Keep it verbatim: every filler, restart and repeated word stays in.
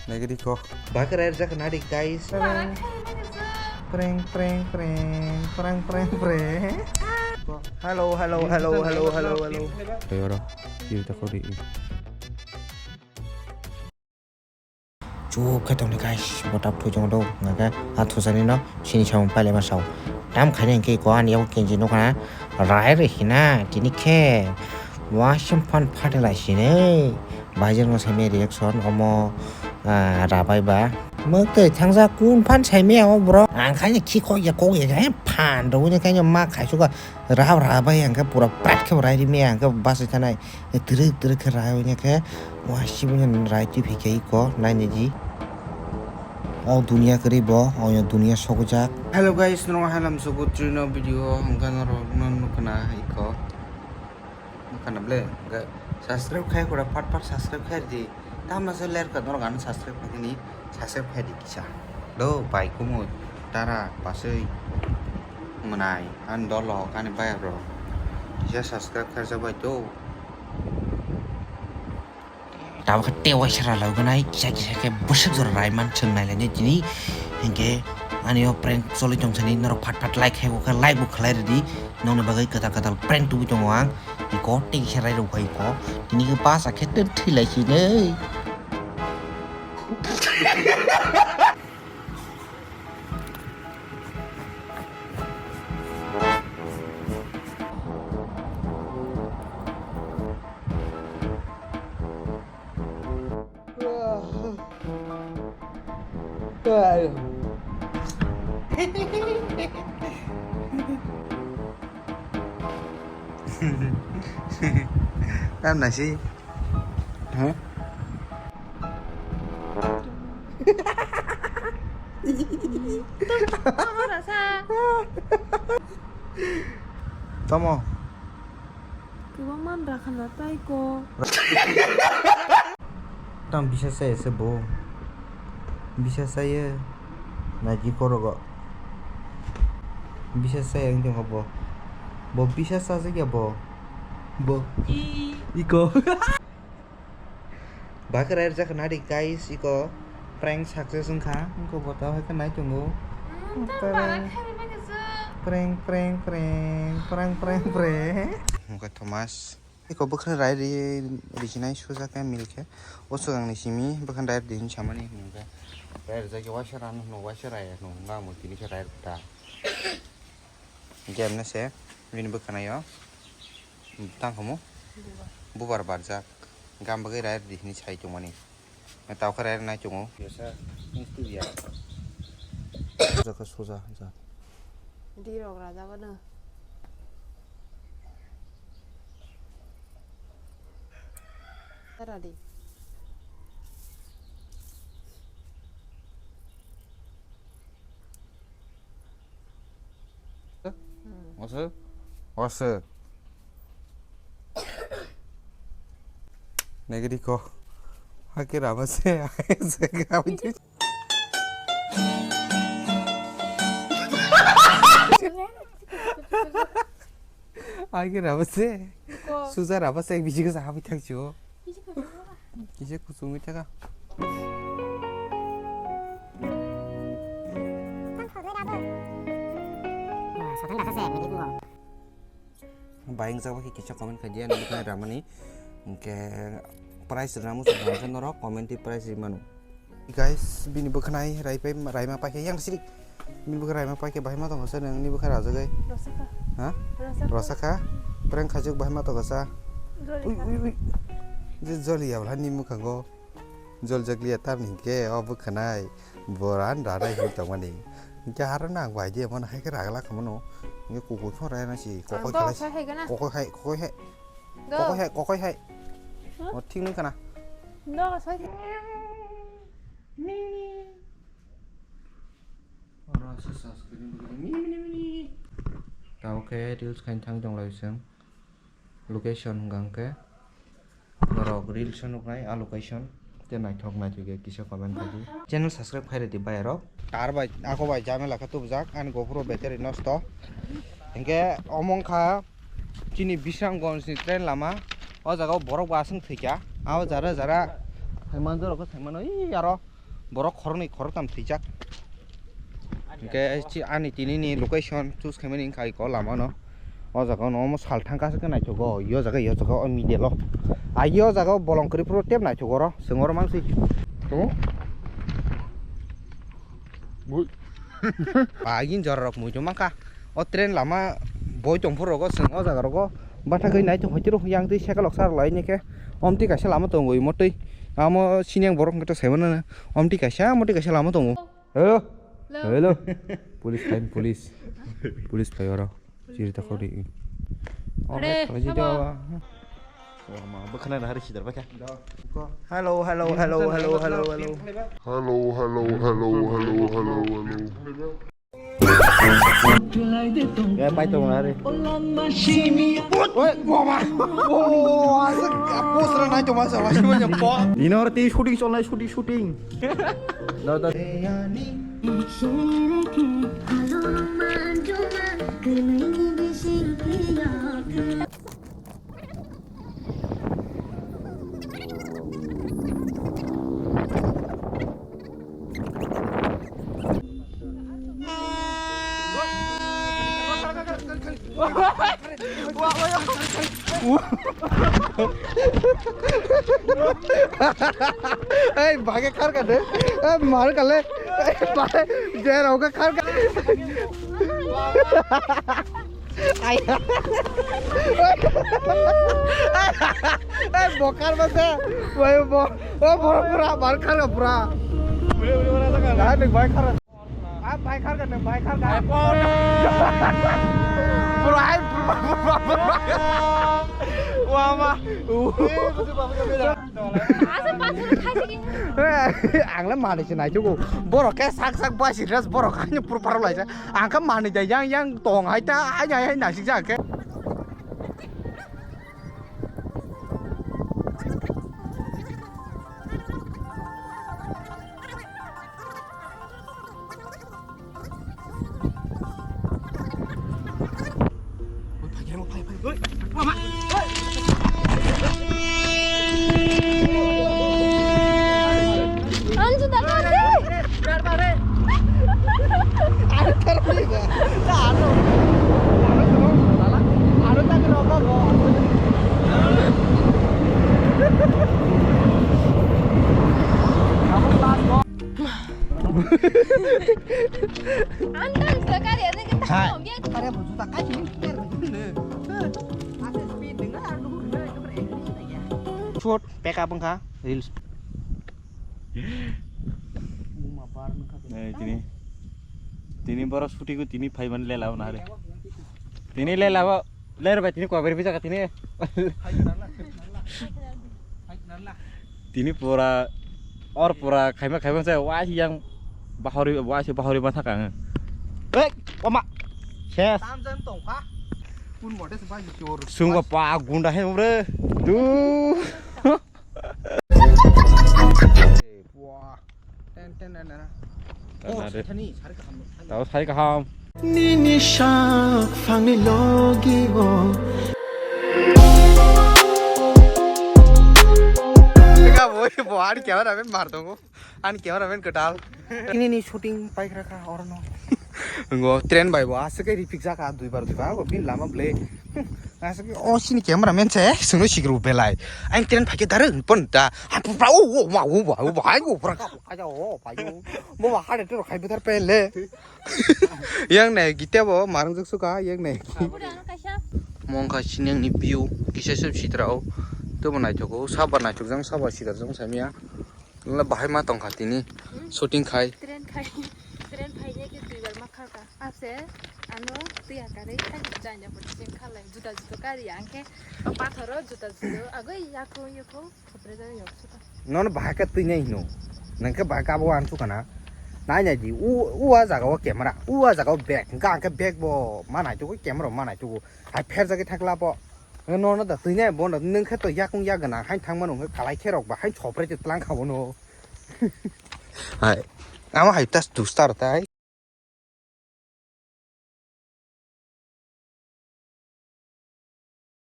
Negative ko. Bakar air jak nadi guys. Prank, prank, prank, prank, prank, prank. Hello, hello, hello, hello, hello, hello. Ayo ro, yuk tako di. Chup khe tongdi guys, bo tap thui chong do, hingkhe a thusani no sini samung pailai ma sao. Tam khaini hingkhe iko ani yago kenji nukha na, rai rwi hina, tini khe wasing phan phatilai sini, baijak no saimya reaction, omo, ah, rabai ba. Mwktwi thangjak kun phan saimya o borok, ang khaini khikhok ya kok ya, he phan rwui khaini ma khaisukha, rao rabai hingkhe pura prat khe rai rimya hingkhe bachai thanai. Twrwk twrwk khe rai oinai khe, wasiboni rai twi phaikha iko nainai di. O dunia kwrwi bo, oyo dunia sokjak. Hello guys, norok halam suku trino video hwnkha norok no nukna iko. Nukna ble, hwnkhe subscribe khai kura pat pat subscribe khai di. Tamna se ler ka norok ano subscribe khai ni, subscribe khai di kisa. Do bai kumui, tara, pasui, mwnai, ani dolo, ani bayap rok. Kisa subscribe khai jabai to. Tabuk khe tei waisa rwlai wngnai, kisa kisa khe bwswk jora raiman chwng nailainai tini. Hinkhe ani o prank choli tong sani norok phat phat like khai bo khe like bo khlai rwdi. Nokni bagwi kwtal kwtal prank tubui tongo ang. Iko tei kisa rai rw khai iko. Tini khe basa khe tei thwi lai sinai. Kan nasi? Hah? Tamo. Kwbangma wngkha na tei ko. Tamo bisa saya se bo. Bisa saya. Naji korogo. Bisa saya wngkha bo. Bo bisa sajak ya bo. Bo. I. Iko. Bakrai rwjak nadi guys, iko prank success wngkha, wngkha bo tao hai khe nai tongo. Mm, tamo prank, prank, prank, prank, prank, prank. Wngkha Thomas, iko bwkhwrang rai ri, rijinai suja khe mil khe. O swkang ni simi bwkhwrang rai ri di hinwi samani hwnwi khe. Rai rwjak khe waisa rano hwnwi, waisa rai ya hwnwi, wngkha amo tini khe rai rwkha. Hinkhe emne se bini bwkhwnaio tang khamu bubar barjak. Gam bagwi rai rwdi hinwi sai tongmani. Tao khe rai rwnai tongo. Jaka soja ja. Di rok raja bana. Tara di. Wasa? Wasa. Negative ko. Hake rama se. Hake rama se. Ko. Suja rama se biji ko sahabi thang chu. Kisa kuchungwi thaka. Bai wngjakba khe kisa comment khai di, ani bwkhwnai ramani. Hinkhe price rwna muchung kha norok comment twi price ri mano. Guys, bini bwkhwnai raipai, raima paikha yang sirik. Bini bwkhwnai raima paikha bahai ma tongo se nang, ni bwkhwnai rajagwi. Rosakha. Ha? Rosakha. Rosakha. Prank khaijak bahai ma tongo sa. Joli ui, kha. Ui, ui. Je joli ya bwla ni mwkhango. Jol jakliya tamni hinkhe o bwkhwnai boran rarai hinwi tongmani. Hinkhe aro nang bai di emon hai khe ragla khamano. Hinkhe kukui phano raya nang si kokoi khalai. Kokoi hai, kokoi hai. Kokoi hai, kokoi hai. O thik nung kana. Oro sa subscribe ni bwkhwnai mini mini mini. Tamo khe reels khaina thang tong lai chwng. Location hwnkha hwnkhe norok reels o nuknai a location tei naithok naithok khe kisa comment khai di. Channel subscribe khai rwdi bayarok. Tar bai ako bai jamela khe tubujak ani GoPro battery nosto. Hinkhe omo wngkha chini Bisramganj ni train lama. O jaga o borok bo aswk thwikha, Abo jara jara. Saiman jorok saiman oi aro. Borok khoroknwi khoroktham thwijak. Hwnkhe chi ani tini ni location choose khaimani wngkha iko lama no. O jaga no omo sal thangkha se khe naithogo. Yo jaga yo jaga o middle o. Ai yo jaga o bolong kwrwi phuru tep naithogo oro. Chwng oro manswi. Tongo? Bui. Ba, agin jora rok muitu mankha. O train lama boi tong phuru rogo chwng o jaga rogo. Bathagwi nai tong phai tiro yang twi sekalok sa rwlai ni khe. Omtwi kaisa lama tongo imo twi. Amo sini ang borok hwnkhe to sai mano. Omtwi kaisa, omtwi kaisa lama tongo. Hello. Hello. Hello. Police phai, police. Police phai oro. Chiri ta khori. Are, sama. Wama, bwkhana na hari sidar bakha. Hello, hello, hello, hello, hello, hello. Hello, hello, hello, hello, hello, hello. Ya, pai tong hari. Oi, wama. Oh, asik, post ra nai to masa, masa, masa, po. Dinor ti shooting cholnai, shooting, shooting. Da, da. Ei, bhage khar ka de. Ei, mar ka le. Ei, bhage, je rau ka khar ka. Ai. Ei, bokar ba se. Wai, bo, o, borok pura, mar khar ka pura. Ule, ule, ule, ule, ule. Dai, nik bai khar. Ah, bai khar ka, nik bai khar ka. Ai, por. Pura, ai, pura, pura, pura. Wama. Asa pathor khai sigi. Ang le mani se nai tugo. Borok ke sak sak bai si dress borok ani pur paro lai sa. Ang khe mani da yang yang tong hai ta ai ai ai na sik ja khe. Andan sekali ini kita Hai. Ngomong ya. Are buju tak kai ini kita buju dulu. Ada speed dengan anu dulu kita berendi ya. Short pick up wngkha reels. Uma bar wngkha. Eh, tini. Tini borok shooting ko tini phaiman lela na re. Tini lela ba. Ler bai tini kwbari bisa ka tini. Tini pura or pura khaima khaima se wai yang bahori wai se bahori ma thaka. Hei, wama. Ses. Tam jam tong kha. Kun mode se bai jor. Sungwa pa gunda he bre. Tu. Wah. Ten, ten, ten, ten. Tao sai kaham. Nini sak phangni logi o. Tengah boy, bo ani cameraman mar tongo. Ani cameraman ketal. Ini ni shooting paikra ka orno. Ngo train bai bo aswk khe ripik jaka duibar duibar bo bin lama ble. Aswk o sini cameraman se sungno sikru belai. Ang train phaikhe darung pon da. Apu pra o o ma o ba o ba ai go pra ka. Aja o pa yo. Bo ba hade to khai butar pele. Yang ne gite bo marung juk suka yang ne. Mongkha sini ni view kisa sep sitra o. To bo naithok o saba naithok jang saba sitra jang samia. Wngla bahai ma tongkha tini shooting khai. Train khai, train phai ye ke duibar ma kharka. Ase ano twi akarwi khai janya poti sing khalai juda juda kari angke o pathoro juda juda agoi yakho yakho khopre jani yok suka. Nono bahai ka twi nai hino. Nangke bahai ka bo an suka na. Nai nai di u u a jaga o camera, u a jaga o bag. Hingke angke bag bo ma nai tugo camera ma nai tugo. Hai pher jagwi thakla bo. Nono da twi nai bono nwng khe to yakung yak gana hai thang mano hwnkhe kalai khe rok ba hai chopre te tlang kha bono. Hai. Amo hai tas tu star ta hai.